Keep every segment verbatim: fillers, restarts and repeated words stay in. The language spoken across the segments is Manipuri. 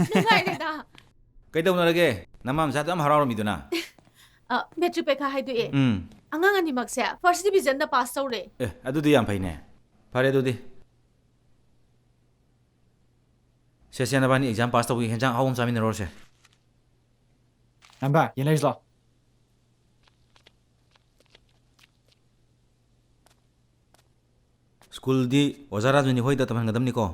ꯅꯨꯡꯉꯥꯏꯔꯦꯗ꯫ ꯀꯩꯗꯧꯅꯔꯒꯦ? ꯅꯃꯥ ꯃꯆꯥꯗꯣ ꯌꯥꯝ ꯍꯔꯥꯎꯔꯝꯃꯤꯗꯨꯅ꯫ ꯑ, ꯃꯦꯇ꯭ꯔꯤꯛ ꯄꯩꯈꯥ ꯍꯥꯏꯗꯣꯛꯑꯦ꯫ ꯎꯝ꯫ ꯑꯉꯥꯡ ꯑꯅꯤꯃꯛꯁꯦ ꯐꯥꯔꯁ ꯗꯤꯕꯤꯖꯟꯗ ꯄꯥꯁ ꯇꯧꯔꯦ꯫ ꯑꯦ, ꯑꯗꯨꯗꯤ ꯌꯥꯝ ꯐꯩꯅꯦ꯫ ꯐꯔꯦ ꯑꯗꯨꯗꯤ꯫ ꯁꯦ, ꯁꯦ, ꯅꯕꯥꯅꯤ ꯑꯦꯛꯖꯥꯝ ꯄꯥꯁ ꯇꯧꯕꯒꯤ ꯍꯦꯟꯖꯥꯡ ꯑꯍꯥꯎꯕ ꯑꯃ ꯆꯥꯃꯤꯟꯅꯔꯨꯔꯁꯦ꯫ ꯅꯝꯕ, ꯌꯦꯟ ꯂꯩꯔꯨꯁꯤ ꯂꯥꯎ꯫ ꯁ꯭ꯀꯨꯜꯗꯤ ꯑꯣꯖꯥ ꯔꯥꯖꯨꯅꯤ ꯍꯣꯏꯗ ꯇꯝꯍꯟꯒꯗꯕꯅꯤꯀꯣ꯫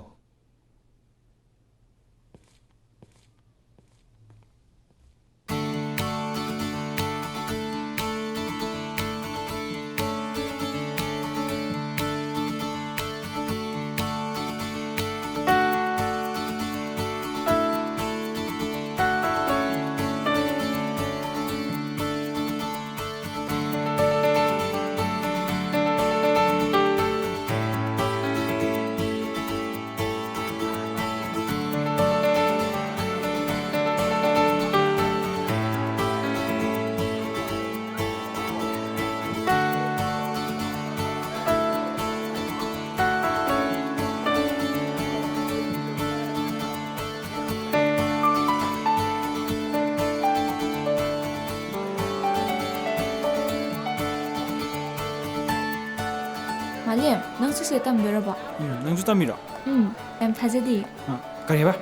ꯃꯥꯂꯦꯝ, ꯅꯪꯁꯨ ꯁꯤꯗ ꯇꯝꯗꯣꯏꯔꯕꯣ? ꯎꯝ, ꯅꯪꯁꯨ ꯇꯝꯃꯤꯔꯣ? ꯎꯝ, ꯌꯥꯝ ꯊꯥꯖꯗꯦ꯫ ꯑ, ꯀꯔꯤꯕ?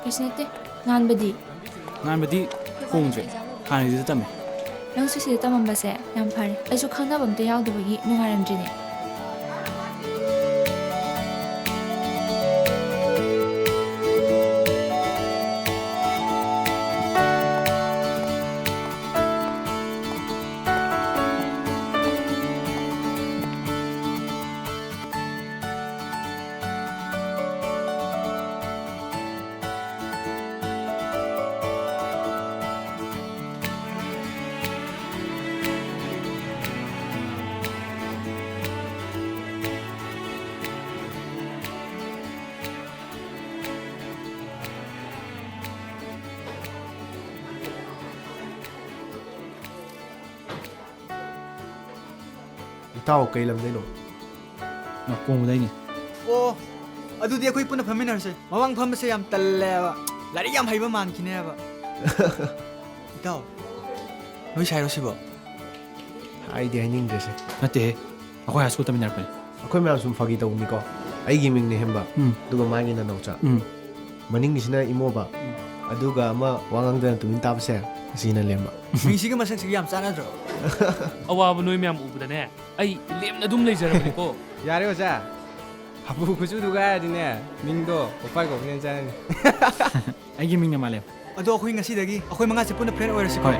ꯀꯩꯁꯨ ꯅꯠꯇꯦ꯫ ꯉꯥꯟꯕꯗꯤ? ꯉꯥꯟꯕꯗꯤ ꯍꯣꯡꯗ꯭ꯔꯦ꯫ ꯍꯥꯟꯅꯒꯤꯗꯨꯗ ꯇꯝꯃꯦ꯫ ꯅꯪꯁꯨ ꯁꯤꯗ ꯇꯝꯃꯝꯕꯁꯦ ꯌꯥꯝ ꯐꯔꯦ꯫ ꯑꯩꯁꯨ ꯈꯪꯅꯕ ꯑꯝꯇ ꯌꯥꯎꯗꯕꯒꯤ ꯅꯨꯡꯉꯥꯏꯔꯝꯗ꯭ꯔꯤꯅꯦ꯫ ꯏꯇꯥꯎ ꯀꯩ ꯂꯝꯗꯩꯅꯣ? ꯑ, ꯀꯣꯡꯕꯗꯩꯅꯤ꯫ ꯑꯣ, ꯑꯗꯨꯗꯤ ꯑꯩꯈꯣꯏ ꯄꯨꯟꯅ ꯐꯝꯃꯤꯟꯅꯔꯁꯦ꯫ ꯃꯃꯥꯡ ꯐꯝꯕꯁꯦ ꯌꯥꯝ ꯇꯜꯂꯦꯕ꯫ ꯂꯥꯏꯔꯤꯛ ꯌꯥꯝ ꯍꯩꯕ ꯃꯥꯟꯈꯤꯅꯦ ꯍꯥꯏꯕ꯫ ꯏꯇꯥꯎ, ꯅꯣꯏ ꯁꯥꯏꯔꯣ ꯁꯤꯕꯣ? ꯍꯥꯏꯗꯤ ꯍꯥꯏꯅꯤꯡꯗ꯭ꯔꯦꯁꯦ꯫ ꯅꯠꯇꯦꯍꯦ, ꯑꯩꯈꯣꯏ ꯍꯥꯏ ꯁ꯭ꯀꯨꯜ ꯇꯝꯃꯤꯟꯅꯔꯛꯄꯅꯦ꯫ ꯑꯩꯈꯣꯏ ꯃꯌꯥꯝ ꯁꯨꯝ ꯐꯥꯒꯤ ꯇꯧꯕꯅꯤꯀꯣ꯫ ꯑꯩꯒꯤ ꯃꯤꯡꯅ ꯍꯦꯝꯕ, ꯎꯝ꯫ ꯑꯗꯨꯒ ꯃꯥꯒꯤꯅ ꯅꯧꯆꯥ꯫ ꯎꯝ꯫ ꯃꯅꯤꯡꯒꯤꯁꯤꯅ ꯏꯃꯣꯕ, ꯎꯝ꯫ ꯑꯗꯨꯒ ꯑꯃ ꯋꯥ ꯉꯥꯡꯗꯅ ꯇꯨꯃꯤꯟ ꯇꯥꯕꯁꯦ, ꯑꯁꯤꯅ ꯂꯦꯝꯕ꯫ ꯃꯤꯡꯁꯤꯒ ꯃꯁꯛꯁꯤꯒ ꯌꯥꯝ ꯆꯥꯟꯅꯗ꯭ꯔꯣ? ꯑꯋꯥꯕ ꯅꯣꯏ ꯃꯌꯥꯝ ꯎꯕꯗꯅꯦ, ꯑꯩ ꯂꯦꯝꯅ ꯑꯗꯨꯝ ꯂꯩꯖꯔꯕꯅꯤꯀꯣ꯫ ꯌꯥꯔꯦ ꯑꯣꯖꯥ, ꯍꯥꯄꯨ ꯈꯨꯠꯁꯨꯗꯨꯒ ꯍꯥꯏꯔꯗꯤꯅꯦ, ꯃꯤꯡꯗꯣ ꯄꯣꯄꯥꯏ ꯀꯧꯕꯅ ꯍꯦꯟꯅ ꯆꯥꯟꯅꯅꯤ꯫ ꯑꯩꯒꯤ ꯃꯤꯡꯅ ꯃꯥꯂꯦꯝ꯫ ꯑꯗꯣ ꯑꯩꯈꯣꯏ ꯉꯁꯤꯗꯒꯤ ꯑꯩꯈꯣꯏ ꯃꯉꯥꯁꯦ ꯄꯨꯟꯅ ꯐ꯭ꯔꯦꯟ ꯑꯣꯏꯔꯁꯤꯀꯣ꯫ ꯍꯣꯏ꯫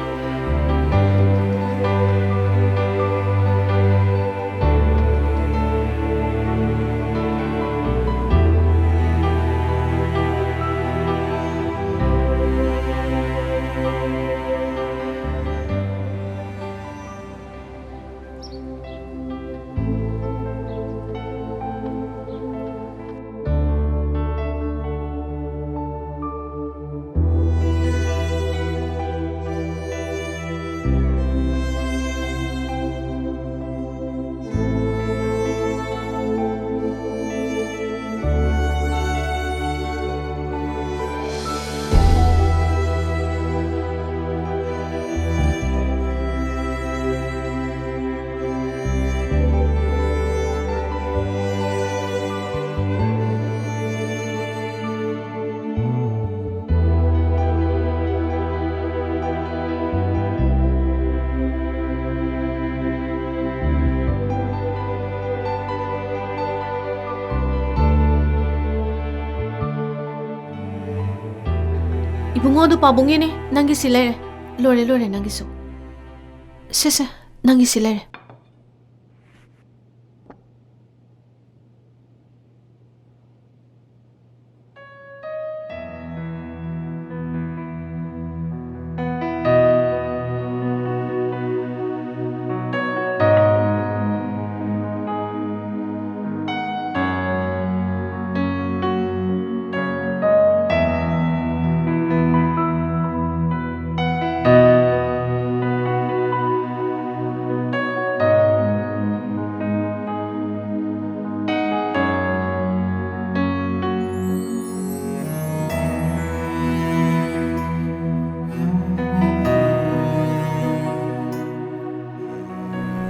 ꯏꯕꯨꯡꯉꯣ, ꯑꯗꯨ ꯄꯥꯕꯨꯡꯒꯤꯅꯦ, ꯅꯪꯒꯤ ꯁꯤ ꯂꯩꯔꯦ꯫ ꯂꯣꯏꯔꯦ, ꯂꯣꯏꯔꯦ, ꯅꯪꯒꯤꯁꯨ꯫ ꯁꯦ, ꯁꯦ, ꯅꯪꯒꯤ ꯁꯤ ꯂꯩꯔꯦ꯫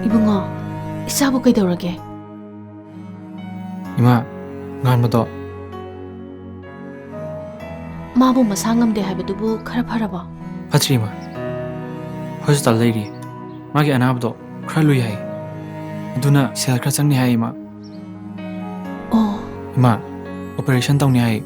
ꯏꯕꯨꯡꯉꯣ, ꯏꯆꯥꯕꯨ ꯀꯩꯗꯧꯔꯒꯦ? ꯏꯃꯥ, ꯉꯥꯟꯕꯗꯣ꯫ ꯃꯥꯕꯨ ꯃꯁꯥ ꯉꯝꯗꯦ ꯍꯥꯏꯕꯗꯨꯕꯨ ꯈꯔ ꯐꯔꯕꯣ? ꯐꯠꯇ꯭ꯔꯤ ꯏꯃꯥ, ꯍꯣꯁꯄꯤꯇꯥꯜ ꯂꯩꯔꯤ꯫ ꯃꯥꯒꯤ ꯑꯅꯥꯕꯗꯣ ꯈꯔ ꯂꯨꯏ ꯍꯥꯏ, ꯑꯗꯨꯅ ꯁꯦꯜ ꯈꯔ ꯆꯪꯅꯤ ꯍꯥꯏ ꯏꯃꯥ꯫ ꯑꯣ꯫ ꯏꯃꯥ, ꯑꯣꯄꯔꯦꯁꯟ ꯇꯧꯅꯤ ꯍꯥꯏ꯫